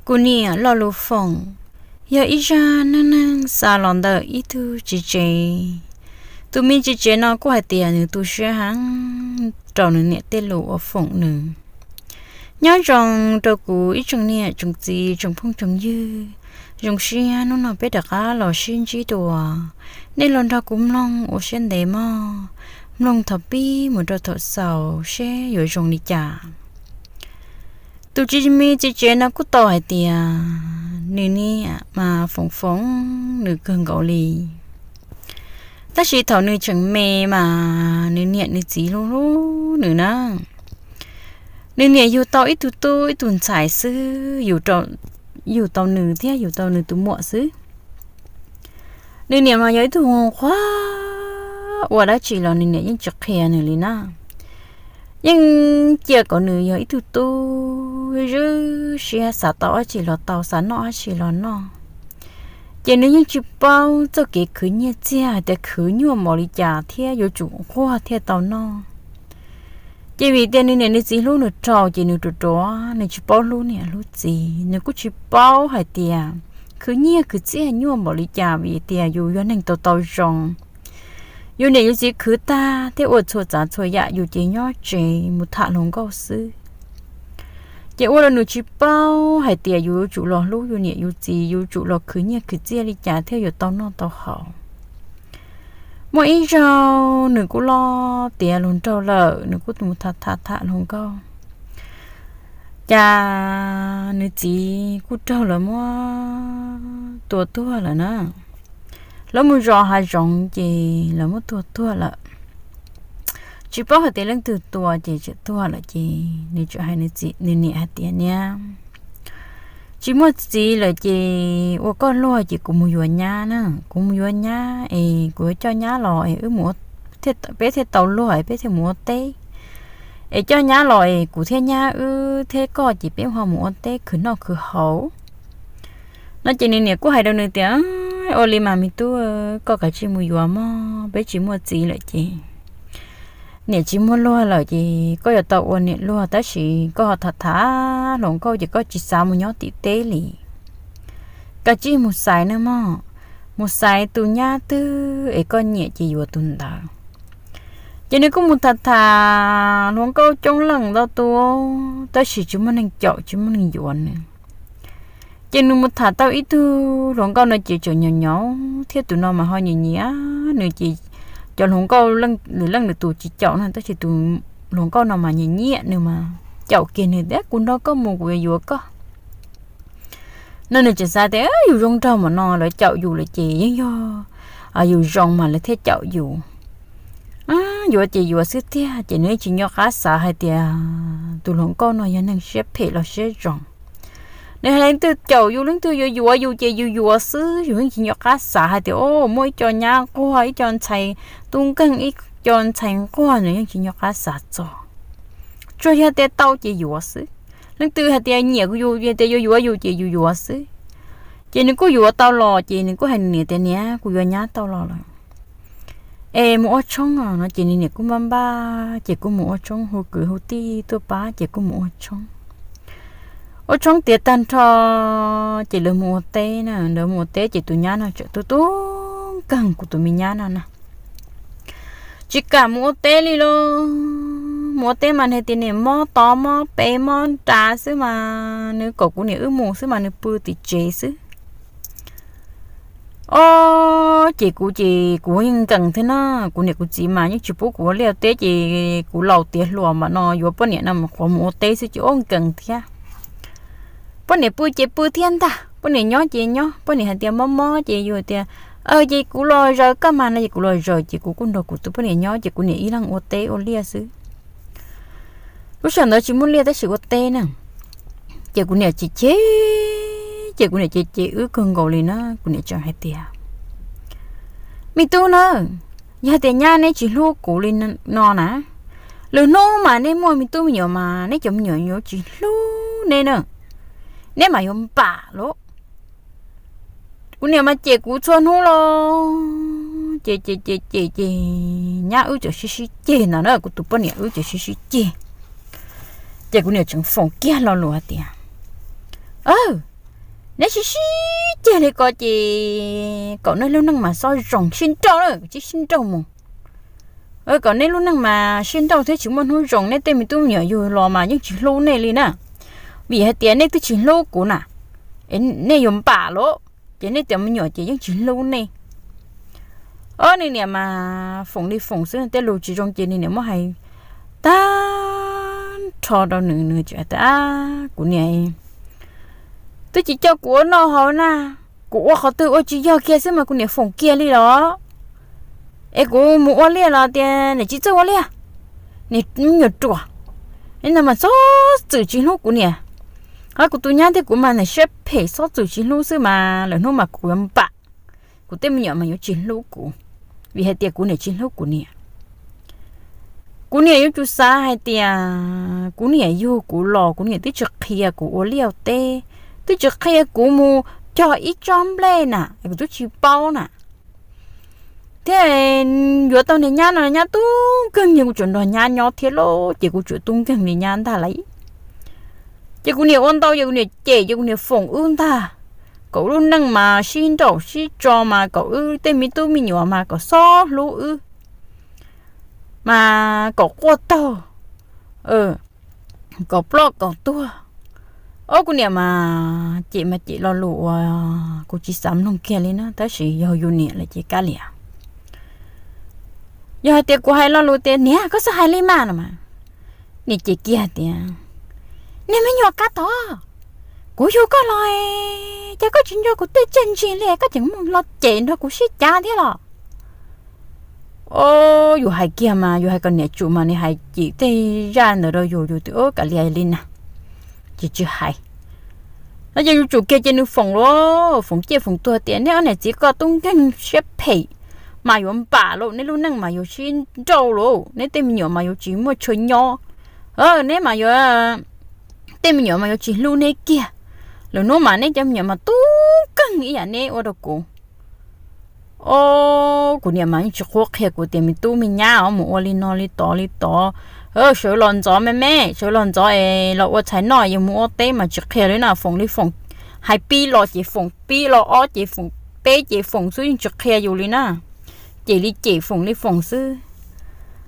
Kuv niam lo lus foom yog ib zaj neej neeg xa los ntawm ib tug txiv tsev. Tus me txiv tsev no kuj hais tias nws tu siab heev rau nws niam tej lus uas foom nws. Nyob zoo rau kuv ib tsoom niam tsoom txiv tsoom phooj tsoom ywg, zoo siab hnub no peb rov qab los sib ntsib dua. Nej los nrog kuv mloog ua siab ntev mog, mloog thaum pib mus rau thaum xaus seb yuav zoo li cas. Tus txiv me txiv tsev no kuj tau hais tias nws niam mas foom foom nws kawg nkaus li. Tab sis thaum nws tseem me mas nws niam nws txiv hlub hlub nws na. Nws niam yug tau ib tug tub ib tug ntxhais xwb, yug tau nws thiab yug tau nws tus muam xwb. Nws niam mas yog ib tug qhuav, ua dab tsi los nws niam yeej tsis qhia nws li na. Yeej cia kom nws yog ib tug tub zwb siab, xav tau dab tsi los tau, xav noj dab tsi los noj. Ces nws yeej tsis paub txoj kev khwv nyiaj txiag hais tias khwv nyuaj npaum li cas thiab yuav tsum nquag thiaj tau noj. Ces vim tias nws niam nws txiv hlub nws rau ces nws ruam ruam, nws tsis paub hlub niam hlub txiv, nws kuj tsis paub hais tias khwv nyiaj khwv txiaj nyuaj npaum li cas vim tias yus yog neeg tau tau zoo. Yus niam yus txiv khwv tag thiab ua txhua tsav txhua yam, yus ces nyob tsev mus tham hluas nkauj xwb. Ces ua rau nws tsis paub hais tias yus yuav tsum los hlub yus niam yus txiv, yus yuav tsum los khwv nyiaj khwv txiaj li cas thiaj yuav tau noj tau haus. Muaj ib zaug nws kuj loj tiav hluas nraug lawm, nws kuj mus tham tham tham hluas nkauj, cas nws txiv kuj raug lawv muab tua tuag lawm na. Lawv mus zov hav zoov ces lawv muab tua tuag lawm. Tsis paub hais tias leej twg tua ces tseem tuag lawm ces nws tseem hais nws niam hais tias, Niam, tsis muaj txiv lawm ces ua koj luag ces kuv mus yuav nyab na. Kuv mus yuav nyab es kuv yuav coj nyab los es wb mus, peb thiaj tau luag es peb thiaj mus ua teb. Es coj nyab los es kuv thiab nyab wb thiab koj ces peb ho mus ua teb khwv noj khwv haus. No ces nws niam kuj hais rau nws tias, Ua li mas me tub, koj kav tsij mus yuav mog, peb tsis muaj txiv lawm ces niam tsis muaj luag lawm ces koj yuav tau ua niam luag, tab sis koj ho tham tham hluas nkauj ces koj tsis xav mus nyob tim teb li. Kav tsij mus xaiv nawb mog, mus xaiv tus nyab twg es koj nyiam ces yuav tus ntawd. Ces nws kuj mus tham tham hluas nkauj coob leej ntau tus, tab sis tsis muaj neeg caum tsis muaj neeg yuav nws. Ces nws mus tham tau ib tug hluas nkauj no ces tseem nyaum nyaum thiab, tus no mas ho nyiam nyiam nws ces cov hluas nkauj lwm leej lwm tus tsis caum no, tab sis tus hluas nkauj no mas nyiam nyiam nws mas caum kiag nws tias, Kuv nrog koj mus, kuv yuav yuav koj. No nws tseem xav tias yus zoo nraug mas no lawv caum yus lawm ces yeej yog yus zoo mas lawv thiaj caum yus. Yuav ces yuav xwb tiag, ces nws tsis nco qab xav hais tias tus hluas nkauj no yog neeg siab phem los siab zoo. Nws hais leej twg caum yus, leej twg yuav yuav yus ces yus yuav xwb, yus yeej tsis nco qab xav hais tias, O, muaj ib co nyab nquag, ib co ntxhais tub nkeeg, ib co ntxhais nquag, nws yeej tsis nco qab xav txog. Tsuas yog tias tau ces yuav xwb. Leej twg hais tias nyiam yus, tias yuav yuav yus ces yus yuav xwb. Ces nws kuj yuav tau los ces nws kuj hais nws niam tias, Niam, kuv yuav nyab tau los lawm es mus ua tshoob no. Ces nws niam kuj npaj npaj ces kuj mus ua tshoob, hu kwv hu tij tuaj pab ces kuj mus ua tshoob. Ua tshoob tiav tag nrho ces lawv mus ua teb na, lawv mus ua teb ces tus nyab no tseem tub tub nkeeg, kuv tus me nyab no na. Tsis kam mus ua teb li lauj. Mus ua teb mas nws tias niam mob tod mob pes mob nra xwb mas nws kom kuv niam wb mus xwb mas nws pw tim tsev xwb. O, ces kuv ces kuv yeej nkees thiab na, kuv niam kuv txiv mas yeej tsis pub kuv ua liaj teb ces kuv laus tiav hluas mas no yuav poj niam no mas qhuav mus ua teb xwb ces ua nkees thiab. Poj niam pw ces pw thiab ntag, poj niam nyob ces nyob, poj niam hais tias mob mob ces yus tias, Ces kuv los zaws koj mas no ces kuv los zaws ces kuv kuj nrog kuv tus poj niam nyob ces kuv niam ib leeg ua teb ua liaj xwb. Lub sij hawm ntawd tsis muaj liaj tab sis ua teb na. Ces kuv niam chim chim, ces kuv niam ces ces wb kawg nkaus li na, kuv niam tseem hais tias, Me tub na, yog hais tias nyab neb tsis hlub kuv li no na, lwm hnub mas neb muaj me tub me nyuam mas neb cov me nyuam yuav tsis hlub neb na, neb mas yuav npam lauj. Kuv niam mas cem kuv txhua hnub los ces ces ces ces ces nyab wb tseem sib sib ceg ntawd na, kuv tus poj niam wb tseem sib sib ceg. Ces kuv niam tseem foom kiag lo lus hais tias, Aw, Neb sib sib ceg li ko ces kom nej lub neej mas xob zoo sib nrauj na, tsis sib nrauj mus. Kom nej lub neej mas sib nrauj thiab tsis muaj hnub zoo, neb tej me tub me nyuam yug los mas yeej tsis hlub nej li na. Vim hais tias nej twb tsis hlub kuv na, nej yuav npam los ces nej tej me nyuam ces yeej tsis hlub nej. Ob, nws niam mas foom li foom xwb, tej lus tsis zoo ces nws niam muab hais tag nrho rau nws, nws tias, kuv niam twb tsis coj kuv ua noj haus na, kuv ua qhov twg ua tsis yog kiag xwb mas kuv niam foom kiag li los. Es kuv mus ua liaj los tias niam tsis txawj ua liaj, niam me nyuam ruam, ib no mas xob txwm tsis hlub kuv niam. Hos kuv tus nyab thiab kuv mas niam siab phem xob txwm tsis hlub xwb mas lwm hnub mas kuv yuav npam, kuv tej me nyuam mas yuav tsis hlub kuv, vim hais tias kuv niam tsis hlub kuv niam. Kuv niam yuav tsum xav hais tias kuv niam yug kuv los kuv niam twb tsis qhia kuv ua liaj teb, twb tsis qhia kuv mus cog ib tsob nplej na, kuv twb tsis paub na. Thiab yuav tau niag nyab no, nyab tub nkeeg, kuv tsuas nrog nyab nyob thiab lauj, ces kuv tsuas tub nkeeg li nyab ntag lauj. Ces kuv niam ua ntau ces kuv niam cem, ces kuv niam foom wb ntag, kom lub neej mas sib nraum sib tso mas kom wb tej me tub me nyuam mas kom xob hlub wb, mas kom quaj taug, kom ploj kom tuag. Ob, kuv niam mas cem mas cem lo lus uas kuv tsis xav mloog kiag li na, tab sis yog yus niam lawm ces kav liam. Yog hais tias kuv hais lo lus tias niam koj xav hais li mas no mas, niam cem kiag tias, niag me nyuam kab tod, kuv yug koj los ces koj tsis nco kuv tej txiaj ntsig li, koj tseem mus los cem nrog kuv sib cav thiab los. Ob, yus hais kiag mas yus hais kom niam tsum mas nws hais cem tej zaj ntawd rau yus, yus tias kav liam li na, ces tsis hais. No ces yus tsum kiag ces nws foom lauj, foom ciaj foom tuag tias nej ob niam txiv koj tub nkeeg siab phem, mas yuav npam lauj, nej lub neej mas yuav sib nrauj lauj, neb tej me nyuam mas yuav tsis muaj chaw nyob. Neb mas yuav, tej me nyuam mas yuav tsis hlub neb kiag. Lwm hnub mas neb cov me nyuam mas tub nkeeg ib yam neb ua rau kuv. Ob, kuv niam mas yeej tsis qhuab qhia kuv tias me tub me nyab os mus ua li no li tod li tod. Sawv los ntxov me me, sawv los ntxov es los ua txhais noj, yuav mus ua teb mas tsis qhia li na, foom li foom, hais pib los ces foom, pib los ob ces foom, peb ces foom xwb, yeej tsis qhia yus li na. Cem li cem, foom li foom xwb.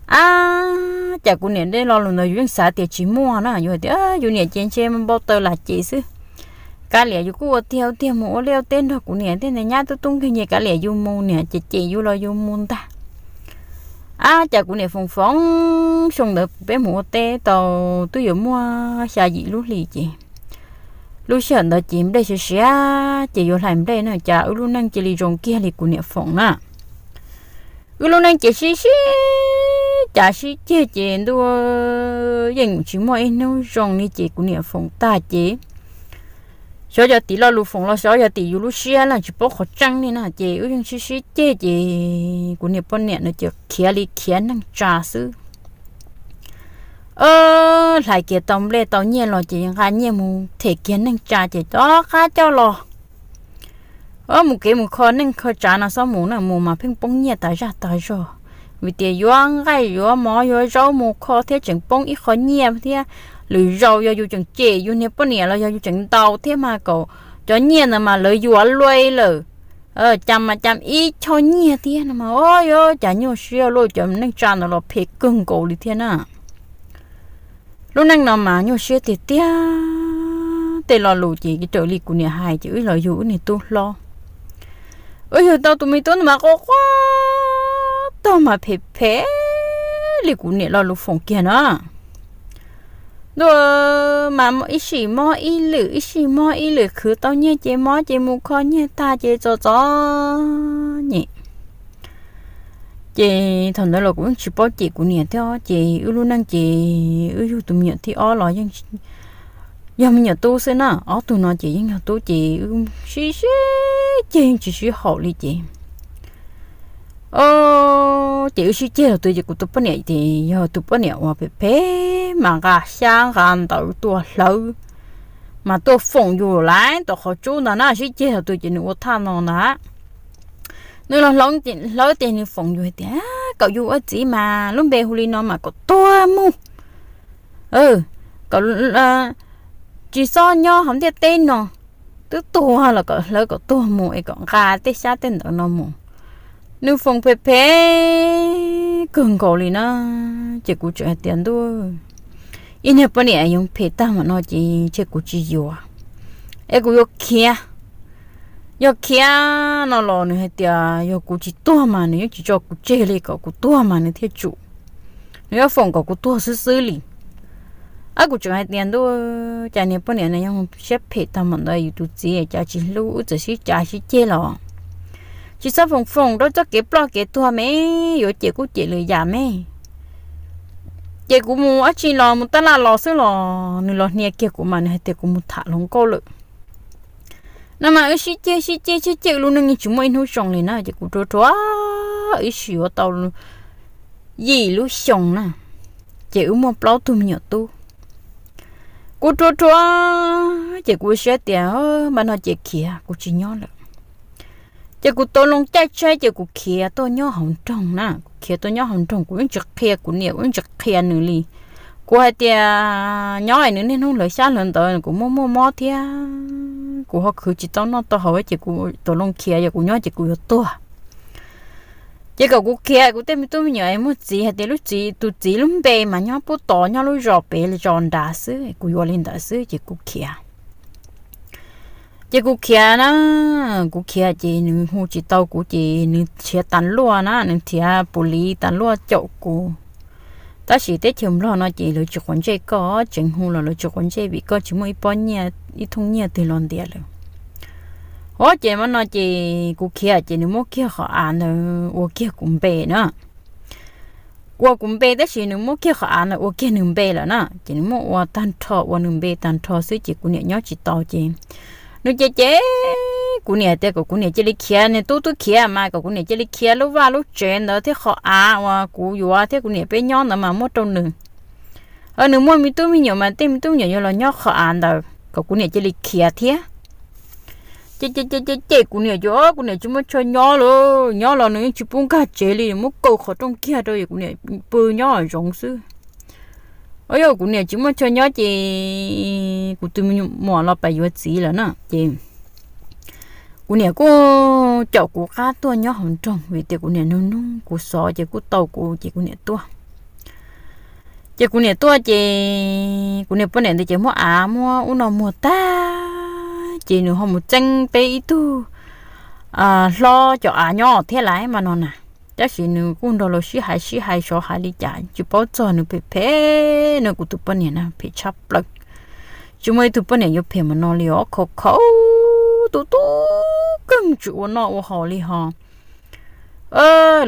Ab, cas kuv niam tej lo lus ntawd yus yeej xav tias tsis muaj na, yus hais tias yus niam ces ntshe npau taws lam cem xwb. Kav liam, yus kuj ua tiag ua tiag mus ua liaj ua teb nrog kuv niam thiab, niag nyab tub tub nkeeg ces kav liam yus mus, niam cem cem yus los yus mus ntag. Ab, cas kuv niam foom foom, xyoo ntawd peb mus ua teb tau twb yuav muaj xya yim lub hlis ces lub sij hawm ntawd ces nplej siav siav ces yuav hlais nplej na, cas wb lub neej cia li zoo kiag li kuv niam foom na. Wb lub neej ces sib sib cav sib ceg ces ntuj yeej tsis muaj ib hnub zoo li ces kuv niam foom tag ces xyov yog tim lo lus foom los xyov yog tim yus lub siab los tsis paub qhov tseeb li na, ces wb yeej sib sib ceg ces kuv niam poj niam no ces khiav li khiav neej tsa xwb. Hlais kiag tau nplej tau nyiaj los ces nqa nyiaj mus them kiag neej tsa ces rov qab coj los. Mus kev mus kho neej kho tsav no xob mus na, mus mas pheej poob nyiaj tas zaj tas zog, vim tias yuav nqaij yuav mov yuav zaub mus kho thiab tseem poob ib qho nyiaj thiab. Lwm zaus yog yus tseem cem yus niag poj niam los yog yus tseem ntaus thiab mas kom cov nyiaj ntawd mas lawv yuav luaj lawm, cas mas cas ib choj nyiaj thiab no mas o, yuav cas nyuaj siab luaj, cov neej tsa ntawd los phem kawg nkaus li thiab na. Lub neej no mas nyuaj siab tiag tiag. Tej lo lus ces raws li kuv niam hais ces wb los yug wb niag tub hlob, wb yug tau tus me tub no mas quaj quaj tag mas phem phem li kuv niam lo lus foom kiag na. Ntuj, mas ib sij mob ib lwm, ib sij mob ib lwm, khwv tau nyiaj ces mob ces mus kho nyiaj tag ces txom txom nyem. Ces thaum ntawd los kuv yeej tsis paub cem kuv niam thiab, ces wb lub neej ces wb yug tus me nyuam thib ob los yeej yog me nyuam tub xwb na, ob tug no ces yeej yog tub ces wb sib sib ceg yeej tsis sib haum li ces ces wb sib ceg thaum twg ces kuv tus poj niam ces yog tus poj niam uas phem phem mas nqa xyab nqa ntawv tuaj hlawv, mas tuaj foom yus lawm tom qhov tsub ntag na, sib ceg thaum twg ces nws ua thaj no ntag. Nws los hlawv ces nws foom yus hais tias kom yus ua txiv mas lub npe hu li no mas kom tuag mus, kom tsis txhob nyob hauv ntiaj teb no, twb tuag los kom hlawv kom tuag mus es kom nqa tej xyab tej ntawd no mus. Nws foom phem phem kawg nkaus li na. Ces kuv tseem hais tias, ntuj, ib niag poj niam yuav phem tag mam no ces ntshe kuv tsis yuav, es kuv yuav khiav. Yog khiav no los nws hais tias yog kuv tsis tuag mas nws yeej tsis tso kuv tseg li, kom kuv tuag mas nws thiaj tsum, nws yuav foom kom kuv tuag xwb xwb li. Ab, kuv tseem hais tias, ntuj, cas niag poj niam no yog siab phem tag mam ntawd, yus tus txiv cas tsis hlub, wb txawm sib cav sib ceg los tsis txhob foom foom rau txoj kev ploj kev tuag me, yuav cem kuj cem lwm yam me. Ces kuv mus ab tsi los mus tab laj los xwb los nws los hnia kiag kuv mas nws hais tias kuv mus tham hluas nkauj lawm. No mas wb sib ceg sib ceg sib ceg lub neej yeej tsis muaj ib hnub zoo li na. Ces kuv rua rua ib sim yuav tau yim lub xyoo na, ces wb muaj plaub tug me nyuam tub. Kuv rua rua, ces kuv siab tias npaj no ces khiav, kuv tsis nyob lawm. Ces kuv tau loo caij tsheb ces kuv khiav tuaj nyob hauv nroog na, kuv khiav tuaj nyob hauv nroog, kuv yeej tsis qhia kuv niam, kuv yeej tsis qhia nws li. Kuv hais tias nyob es nws niaj hnub hlawv xyab hlawv ntawv, kuv muaj muaj mob thiab kuv ho khwv tsis tau noj tau haus ces kuv tau loo khiav, yog kuv nyob ces kuv yuav tuag. Ces kom kuv khiav, kuv tej me tub me nyuam muaj txiv, hais tias lub txiv, tus txiv lub npe mas nyob pub tod nyob lub zos pem zos nrad xwb, kuv yuav li ntawd xwb ces kuv khiav. Ces kuv khiav na, kuv khiav ces nws hu tsis tau kuv ces nws nrhiav tas luaj na, nws nrhiav pus liv tas luaj caum kuv. Tab sis teb chaws Nplog no ces lawv tsis quav ntsej koj, tseem hu los lawv tsis quav ntsej vim koj tsis muaj ib pob nyiaj ib thooj nyiaj twg los ntiav lawm. Ua ces mas no ces kuv khiav ces nws muab kiag qhov av ntawd ua kiag kuv npe na. Ua kuv npe tab sis nws muab kiag qhov av ntawd ua kiag nws npe lawm na, ces nws muab ua tag nrho ua nws npe tag nrho xwb ces kuv niam nyob tsis tau ces nws ces ces kuv niam tias kom kuv niam cia li khiav, nws tub twb khiav mas kom kuv niam cia li khiav lub vaj lub tsev ntawd thiab qhov av uas kuv yuav thiab kuv niam peb nyob ntawd mas muab rau nws. Nws muaj me tub me nyuam mas tej me tub me nyuam yuav los nyob qhov av ntawd, kom kuv niam cia li khiav thiab. Ces ces ces kuv niam ces kuv niam tsis muaj chaw nyob lawm, nyob los nws yeej tsis pub nkag tsev li, muab kaw qhov rooj kiag rau es kuv niam pw nyob zoov xwb. Yog kuv niam tsis muaj chaw nyob ces kuv tus me muam los pab yuav txiv lawm na ces kuv niam kuj caum kuv qab tuaj nyob hauv nroog vim tias kuv niam nug nug kuv xov ces kuj tau kuv ces kuv niam tuaj. Ces kuv niam tuaj ces kuv niam poj niam ntawd ces muab av muab ub no muag tag ces nws ho mus txeeb peb ib tug hlob cov av nyob thiab lawm mas no na. Tab sis nws kuj nrog lawv sib hais sib hais sov hais li cas tsis paub txog, nws phem phem no, kuv tus poj niam na phem tshaj plaws. Tsis muaj ib tug poj niam yuav phem mas no li os, khov khaum, tus tub keej tsis ua noj ua haus li ho.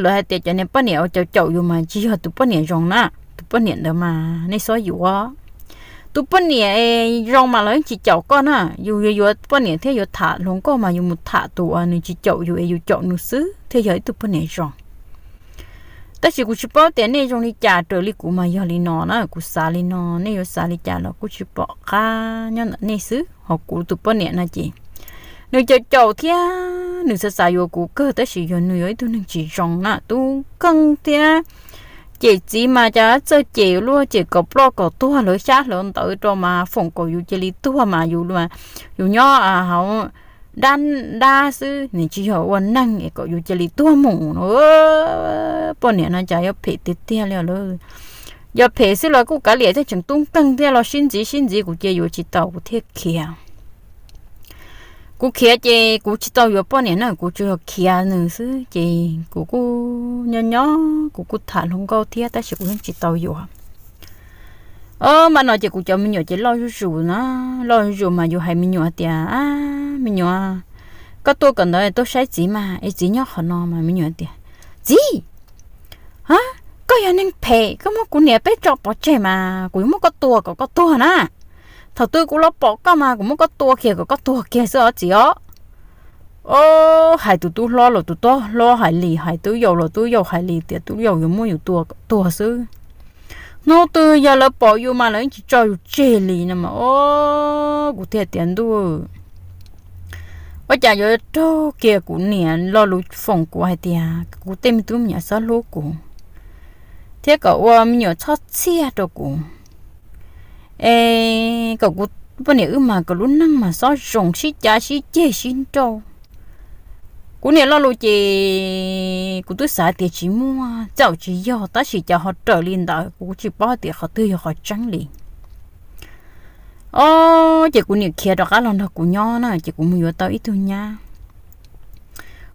Lawv hais tias cov niag poj niam uas caum caum yus mas tsis yog tus poj niam zoo na, tus poj niam ntawd mas nej txhob yuav. Tus poj niam zoo mas los yeej tsis caum koj na, yus yuav yuav poj niam thiab yuav tham hluas nkauj mas yus mus tham tus uas nws tsis caum yus es yus caum nws xwb thiaj yog ib tug poj niam zoo. Tab sis kuv tsis paub tias nej zoo li cas, raws li kuv mas yog li no na, kuv xav li no, nej yuav xav li cas los kuj tsis pom qab, nyob ntawm nej xwb. Ho kuv tus poj niam no ces nws caum caum thiab nws xav xav yuav kuv kawg, tab sis yog nws yog ib tug neeg tsis zoo na, tub keej thiab. Cem txiv mas cas txawj cem luaj, cem kom ploj kom tuag, hlawv xyab hlawv ntawv rau mas foom kom yus cia li tuag mas yus, yus nyob hauv dab, dab xwb, nws tsis yog ua neeg es kom yus cia li tuag mus no. Poj niam no cas yuav phem tiag tiag li lawm. Yog phem xwb los kuj kav liam thiab, tseem tub keej thiab los sib ntxiv sib ntxiv kuv cia yuav tsis tau kuv thiaj khiav. Kuv khiav ces kuv tsis tau yuav poj niam na, kuv tsuas yog khiav nws xwb ces kuv kuj nyob nyob kuv kuj tham hluas nkauj thiab tab sis kuv yeej tsis tau yuav. Mas no ces kuv cov me nyuam ces loj zuj zus na, loj zuj zus mas yus hais me nyuam tias, me nyuam, koj tuaj kawm ntawv tuaj saib txiv mas es txiv nyob qhov no mas me nyuam tias, txiv, koj yog neeg phem, koj muab kuv niam peb tso pov tseg mas kuv yuav muab koj tua kom koj tuag na. Thaum twg kuv los pom koj mas kuv muab koj tua kiag kom koj tuag kiag xwb os txiv os. Hais tus tub hlob los tus tub hlob hais li, hais tub yau los tub yau hais li tias tub yau yuav muab yus tua kom tuag xwb. Hnub twg yog lawv pom yus mas lawv yeej tsis tso yus tseg li no mas, o, kuv thiaj tias ntuj, ua cas yuav raug kiag kuv niam lo lus foom kuv hais tias kuv tej me tub me nyuam txhob hlub kuv thiab kom ua me nyuam txhob txiaj rau kuv, es kom kuv poj niam wb mas kom lub neej mas xob zoo sib cav sib ceg sib nrauj. Kuv niam lo lus ces kuv twb xav tias tsis muaj, txaum tsis yog, tab sis cas ho raws li ntawd kuv tsis paub tias qhov twg yog qhov tseeb li. Ob, ces kuv niam khiav rov qab los nrog kuv nyob na, ces kuv mus yuav tau ib tug nyab.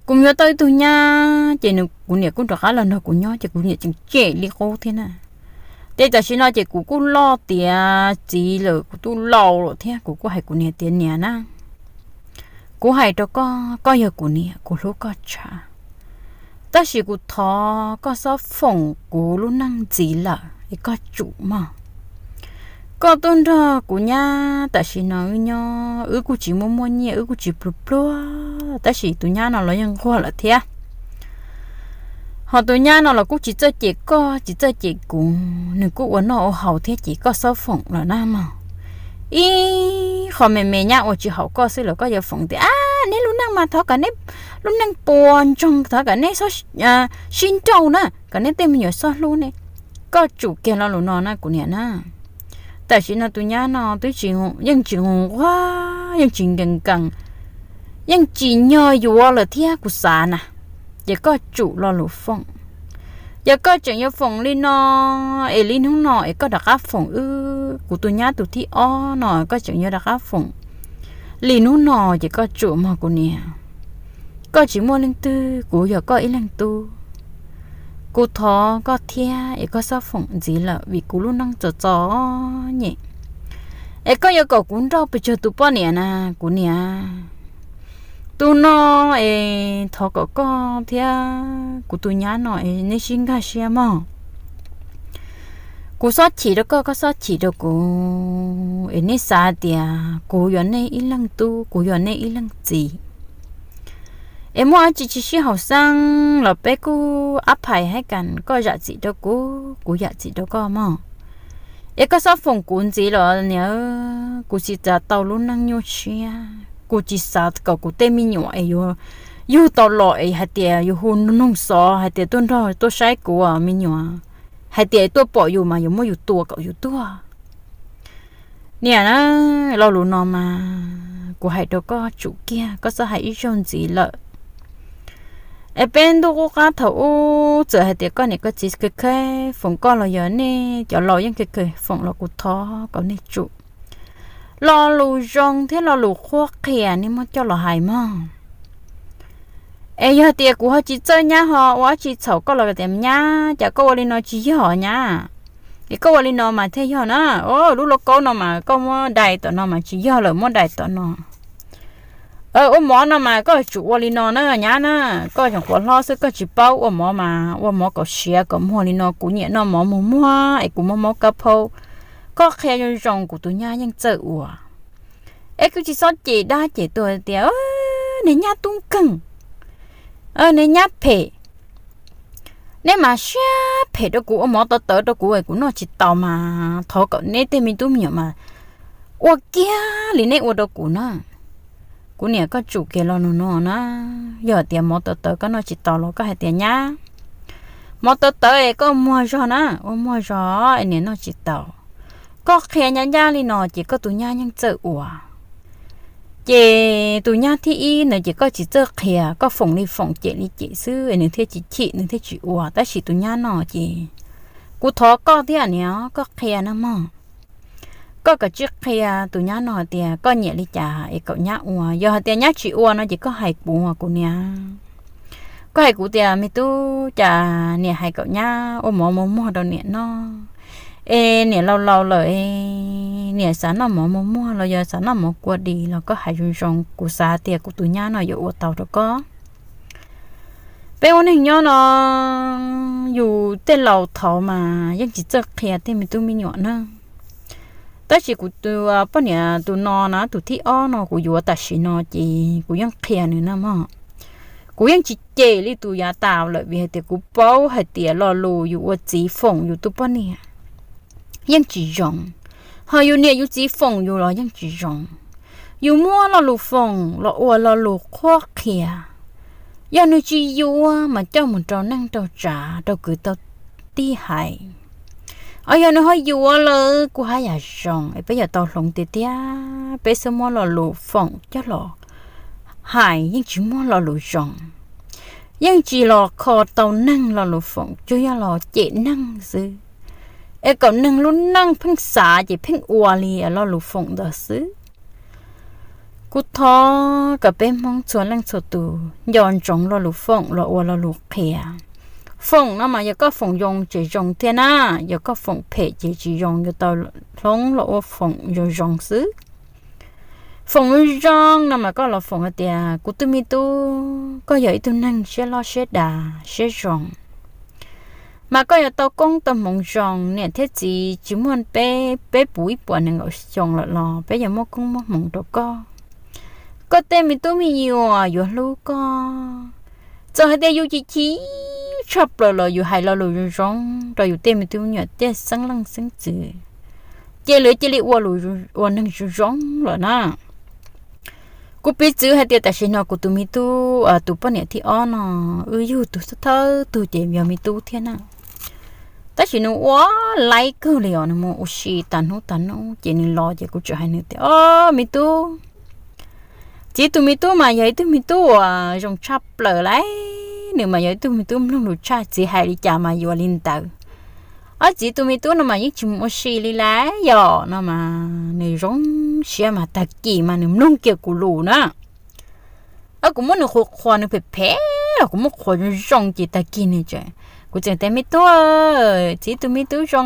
Kuv mus yuav tau ib tug nyab ces kuv niam kuj rov qab los nrog kuv nyob, ces kuv niam tseem cem li qub thiab na. Ces tam sim no ces kuv kuj loj tiav txiv lawm, kuv twb laus lawm thiab, kuv kuj hais kuv niam tias, niam na, kuv hais rau koj, koj yog kuv niam, kuv hlub koj tshaj, tab sis kuv thov koj xob foom kuv lub neej ntxiv lawm es koj tsum mog. Koj tuaj nrog kuv nyab tam sim no wb nyob, wb kuj tsis muaj muaj nyiaj, wb kuj tsis pluag pluag, tab sis tus nyab no los yeej nquag lawm thiab. Ho tus nyab no los kuj tsis txawj cem koj tsis txawj cem kuv, nws kuj ua noj ua haus thiab, ces koj xob foom lawm na mog. Ib qho me me nyab ua tsis haum koj xwb los koj yuav foom tias, a, neb lub neej mas thov kom neb lub neej puas ntsoog, thov kom neb sib nrauj na, kom neb tej me nyuam xob hlub ne. Koj tsum kiag lo lus no na kuv niam na. Tam sim no tus nyab no twb yeej tsis nquag, yeej tsis nkees nkees, yeej tsis nyog yuav lawm thiab kuv xav na. Ces koj tsum lo lus foom. Yog koj tseem yuav foom li no, es li hnub no es koj rov qab foom wb, kuv tus nyab tus thib ob no koj tseem yuav rov qab foom li hnub no, ces koj tsum mog kuv niam. Koj tsis muaj leej twg, kuv yog koj ib leeg tub. Kuv thov koj thiab es koj xob foom ntxiv lawm vim kuv lub neej txom txom nyem. Es koj yuav kom kuv nrauj pes tsawg tus poj niam na kuv niam. Tus no es thov kom koj thiab kuv tus nyab no es neb sib nkag siab mog. Kuv xob chim rau koj, koj xob chim rau kuv, es neb xav tias kuv yog nej ib leeg tub, kuv yog nej ib leeg txiv. Es muaj dab tsi tsis sib haum xeeb los peb kuj ab phais hais kas, koj zam txim rau kuv, kuv zam txim rau koj mog. Es koj xob foom kuv ntxiv los niam, kuv tsis xav tau lub neej nyuaj siab, kuv tsis xav kom kuv tej me nyuam es yuav yug tau los es hais tias yus hu noog xov hais tias tuaj nrog tuaj saib kuv me nyuam, hais tias tuaj pom yus mas yuav muab yus tua kom yus tuag. Niam na, lo lus no mas kuv hais rau koj tsum kiag, koj txhob hais ib zaug ntxiv lawm. Es peb ntuj qub qab thaum ub txawm hais tias koj niam koj txiv khev khev foom koj los yog nej cov laus yeej khev khev foom los kuv thov kom nej tsum. Lo lus zoo thiab lo lus qhuab qhia nej muab coj los hais mog. Es yog tias kuv ho tsis txawj nyab ho ua dab tsi txhaum koj los tias nyab, cas koj ua li no tsis yog nyab. Es koj ua li no mas thiaj yog na. Lub lauj kaub no mas koj muab dai tom no mas tsis yog lawm, muab dai tom no. Ua mov no mas koj tsum ua li no na nyab na. Koj tseem quav hlob xwb koj tsis paub ua mov mas ua mov kom siav kom muag li no, kuv nyiam noj mov muag muag es kuv muab mov kab phau. Koj qhia zoo zoo kuv tus nyab yeej txawj ua. Es kuv tsis txhob cem dab cem tuag tias, niag nyab tub nkeeg, niag nyab phem, neb mas siab phem rau kuv, ua mov tawv tawv rau kuv es kuv noj tsis tau mas thov kom neb tej me tub me nyuam mas ua kiag li neb ua rau kuv na. Kuv niam koj tsum kiag lo lus no na. Yog tias mov tawv tawv koj noj tsis tau los koj hais tias nyab, mov tawv tawv es koj muag zog na, ua muag zog es niam noj tsis tau. Koj qhia nyab ncaj li no ces koj tus nyab yeej txawj ua. Ces tus nyab thib ib ntawd ces koj tsis txawj qhia, koj foom li foom cem li cem xwb nws thiaj tsis chim nws thiaj tsis ua. Tab sis tus nyab no ces kuv thov koj thiab niam, koj qhia na mog. Koj kav tsij qhia tus nyab no hais tias koj nyiam li cas es kom nyab ua. Yog hais tias nyab tsis ua no ces koj hais kuv, kuv niam, koj hais kuv tias me tub, cas niam hais kom nyab ua mov muag muag rau niam noj, es niam laus laus lawm, niam xav noj mov muag muag los yog xav noj mov kua dis los koj hais zoo zoo, kuv xav tias kuv tus nyab no yuav ua tau rau koj. Peb ua neeg nyob no, yus tej laus thaud mas yeej tsis txawj qhia tej me tub me nyuam na. Tab sis kuv tus poj niam tus no na, tus thib ob no kuv yuav tam sim no ces kuv yeej qhia nws na mog. Kuv yeej tsis cem li tus yav tas lawm vim hais tias kuv paub hais tias lo lus yus ua txiv foom yus tus poj niam yeej tsis zoo, ho yus niam yus txiv foom yus los yeej tsis zoo. Yus muab lo lus foom los ua lo lus qhuab qhia. Yog nws tsis yuav mas coj mus rau neej rau tsav rau kwv tau tij hais. Os, yog nws ho yuav lawm kuj haj yam zoo es peb yuav tau hloov tiag tiag. Peb xub muab lo lus foom coj los hais yeej tsis muaj lo lus zoo, yeej tsis los kho tau neeg lo lus foom, tsuas yog los cem neeg xwb. Es kom neeg lub neej pheej xav ces pheej ua li lo lus foom ntawd xwb. Kuv thov kom peb Hmoob txhua leej txhua tus nco ntsoov lo lus foom los ua lo lus qhia. Foom no mas yog koj foom zoo ces zoo thiab na, yog koj foom phem ces tsis zoo, yuav tau hloov los ua foom zoo zoo xwb. Foom zoo no mas koj los foom hais tias, kuv tus me tub, koj yog ib tug neeg siab loj siab dav siab zoo, mas koj yuav tau koob tau hmoov zoo. Niam thiab txiv tsis muaj peb, peb puv ib puas nees nkaum xyoo lawm los peb yuav muaj koob muaj hmoov rau koj. Koj tej me tub me nyuam yuav hlub koj. Txawm hais tias yus chim chim tshaj plaws los yus hais lo lus zoo zoo rau yus tej me tub me nyuam tej xeeb leej xeeb ntxwv, ces lawv cia li ua neeg zoo zoo lawm na. Kuv piv txwv hais tias tam sim no kuv tus me tub, tus poj niam thib ob no, wb yug tus thawj tug ces yog me tub thiab na. Tab sis nws ua laib kawg li os, nws mus ua si tas hnub tas hnub ces nws los ces kuv tseem hais nws tias, o, me tub, txiv tus me tub mas yog ib tug me tub uas zoo tshaj plaws lauj, nws mas yog ib tug me tub mloog lus tshaj, txiv hais li cas mas yuav li ntawd. Ob, txiv tus me tub no mas yeej tsis mus ua si li lauj, yog no mas nws zoo siab mas tag kis mas nws mloog kiag kuv lus na. Ob, kuv muab nws qhuas qhuas nws phem phem los kuv muab qhuas zoo zoo ces tag kis nws, kuv tseem tias, me tub, txiv tus me tub zoo,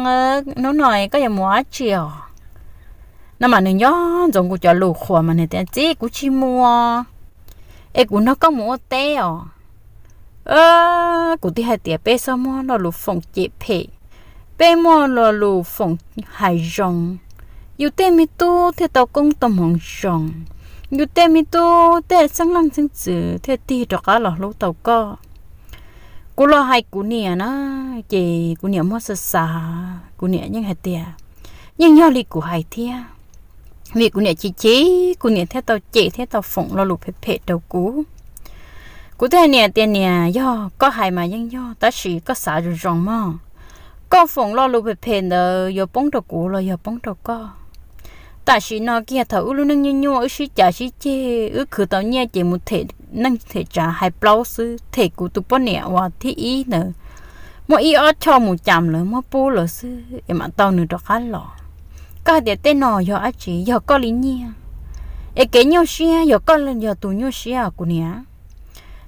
hnub no koj yuav mus dab tsi os? No mas nws nco ntsoov kuv cov lus qhuas mas nws tias, txiv, kuv tsis mus, es kuv nrog koj mus ua teb os. Kuv thiaj hais tias peb txhob muab lo lus foom cem phem, peb muab lo lus foom hais zoo, yus tej me tub thiaj tau koob tau hmoov zoo, yus tej me tub tej xeeb leej xeeb ntxwv thiaj tig rov qab los hlub tau koj. Kuv los hais kuv niam na, ces kuv niam muab xav xav, kuv niam yeej hais tias, yeej yog li kuv hais thiab. Vim kuv niam chim chim, kuv niam thiaj tau cem thiab tau foom lo lus phem phem rau kuv. Kuv thiaj hais niam tias, niam, yog koj hais mas yeej yog, tab sis koj xav zoo zoo mog. Koj foom lo lus phem phem ntawd yuav poob rau kuv los yog poob rau koj? Tam sim no kiag thaum wb lub neej nyuaj nyuaj, wb sib cav sib ceg, wb khwv tau nyiaj ces mus them neej them tsav hais plaub xwb, them kuv tus poj niam uas thib ib ntawd muaj ib ob choj mus cas lawv muab pub lawm xwb es mam tau nws rov qab los. Koj hais tias tej no yog dab tsi? Yog koj li nyiaj, es kev nyuaj siab yog koj yog tus nyuaj siab os kuv niam.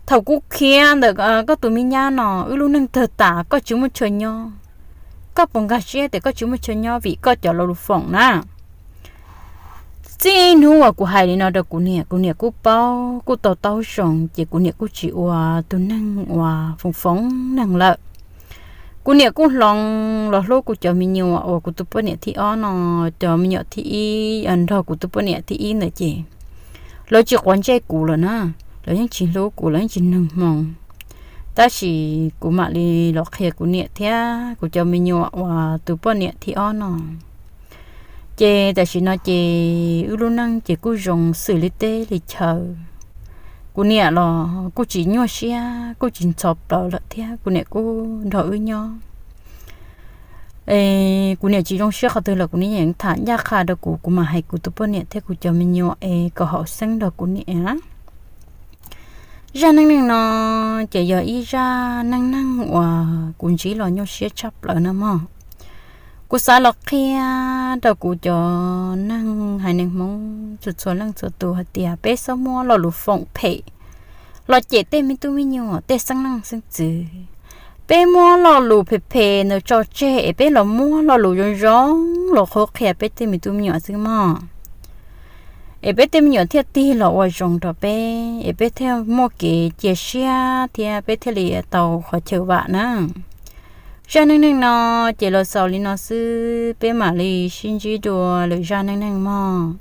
Thaum kuv khiav ntawm koj tus me nyab no, wb lub neej tawg tas, koj tsis muaj chaw nyob, koj puas nkag siab tias koj tsis muaj chaw nyob vim koj cov lo lus foom na? Txij hnub uas kuv hais li no rau kuv niam, kuv niam kuj paub kuj tau taub zoo, ces kuv niam kuj tsis ua tus neeg uas foom foom neeg lawm. Kuv niam kuj hloov los hlub kuv cov me nyuam uas kuv tus poj niam thib ob no, cov me nyuam thib ib nrog kuv tus poj niam thib ib ntawd ces lawv tsis quav ntsej kuv lawm na, lawv yeej tsis hlub kuv, lawv yeej tsis nug hmoo. Tab sis kuv mam li los qhia kuv niam thiab kuv cov me nyuam uas tus poj niam thib ob no. Ces tam sim no ces wb lub neej ces kuj zoo xws li teb li chaw. Kuv niam los kuj tsis nyuaj siab, kuj tsis ntxhov plawv lawm thiab kuv niam kuj nrog wb nyob. Kuv niam tsis zoo siab qhov twg los kuv niam yeej tham ncaj qha rau kuv, kuv mam hais kuv tus poj niam thiab kuv cov me nyuam es kom haum xeeb nrog kuv niam. Zaj neej neeg no ces yog ib zaj neej neeg uas kuv ntsib los nyuaj siab tshaj plaws no mog. Kuv xav los qhia rau kuv cov neeg haiv neeg Hmoob txhua txhua leej txhua tus hais tias peb txhob muab lo lus foom phem los cem tej me tub me nyuam tej xeeb leej xeeb ntxwv. Peb muab lo lus phem phem ntawd tso tseg es peb los muab lo lus zoo zoo los qhuab qhia peb tej me tub me nyuam xwb mog. Es peb tej me nyuam thiaj tig los ua zoo rau peb, es peb thiaj muaj kev cia siab thiab peb thiaj li tau qhov chaw vam na. Zaj neej neeg no ces los xaus li no xwb, peb mam li sib ntsib dua lwm zaj neej neeg mog.